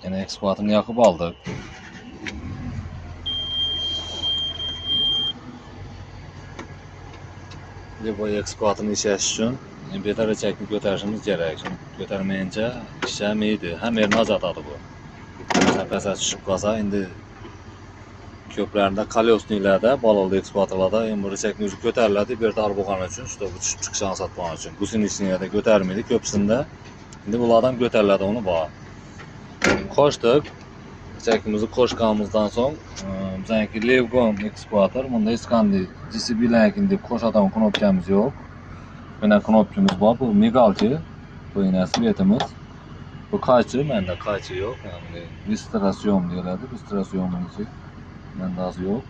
Yana ekskavatorni yoqib oldik. Bu ekskavatorni ishlash uchun betar richakni ko'tarishimiz kerak. Shuni ko'tarmayincha ishlamaydi. Hamma yerni ajratadi bu. Masalan, pastga tushib qolsa, endi ko'plarida kolesniklarda, balonli ekskavatorlarda endi bu richakni o'zi ko'tariladi, bu yerda bo'lgani uchun, чтобы tushib chiqish osonroq bo'lgani uchun. Gusenичныйlarda ko'tarmaydi, ko'psinda. Endi bulardan ko'tariladi, uni bor. Qo'shdik. Richakimizni qo'shganimizdan so'ng, bizaniki Levgon ekskavator, bunda hech qanday JCBlarniki deb qo'shadigan knopkamiz yo'q. Mana knopkamiz bor, bu migalki, bu yana svetimiz. Bu qaychi, menda qaychi yo'q. Ya'ni bistirasyom deyiladi, bistirasyomniki menda hozir yo'q.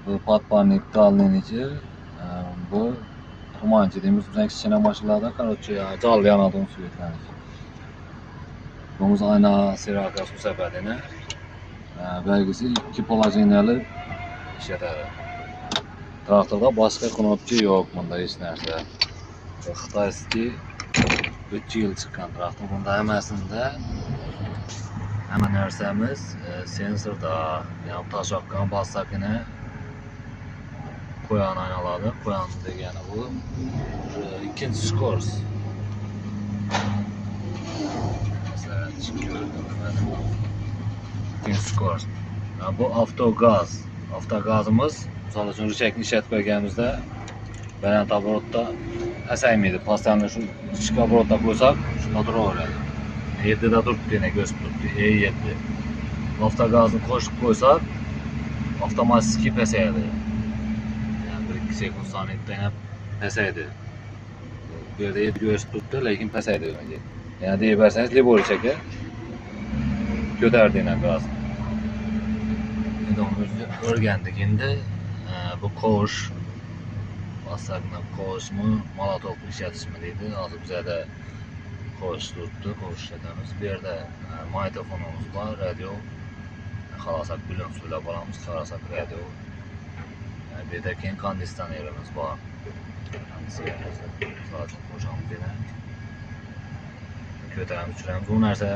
Bu podparnik dalniniki, bu tumanchi deymiz. Bizning kichkina mashinalarda, короче, jonli yonadigan svetlarniki. Bunimiz ayna serakasi bu safarda belgisi 2 положениялi ishlatadi. Traktorda boshqa knopka yo'q, bunda hech narsa. Xitoyskiy 3 yil chiqqan traktor. Bunda hammasida hamma narsamiz sensorda, ya'ni tosh oqqan bossakini qo'yan aynaladi. Qo'yan degani bu ikkinchi skors. Ikkinchi skors. Bu avtogaz. Avtogazimiz, misol uchun, richakni ishlatib qo'yganimizda baland oborotda pasaymaydi. Pastdan shu ichki oborotda qo'ysak, shunda turaveradi. 7da turibdi, yana ko'rsatib turibdi. E7. Avtogazni qo'shib qo'ysak, avtomatik pasayadi. Ya'ni 1-2 sekund soniyada ham pasayadi. Bu yerda 7 ko'rsatib turibdi, lekin pasayadi. Ya'ni deyib bersangiz, любой richakka ko'tardi yana gaz. Endi uni o'rgandik endi. Bu qo'sh bossakni qo'shmi, molotok ishlatishmi deydi. Hozir bizada qo'sh turibdi, qo'sh ishlatamiz. Bu yerda magnitofonimiz bor, radio. Xalosak bilan so'ylab olamiz, xalosak radio. Bu yerda keyin konditsionerimiz bor. Konditsionerimizni misol uchun qo'shamiz yana. Ko'taramiz, tushiramiz. Bu narsa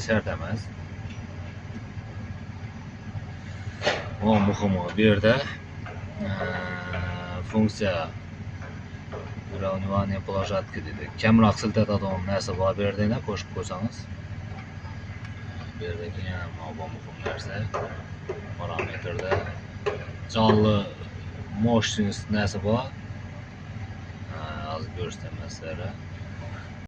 shart emas. O muhimi bu yerda funksiya выравнивание площадки deydi. Kamroq siltatadigan narsa bor bu yerda, yana qo'shib qo'ysangiz. Bu yerda keyin bu muhim narsa parametrda jonli мощность narsa bor. Hozir ko'rsataman sizlarga.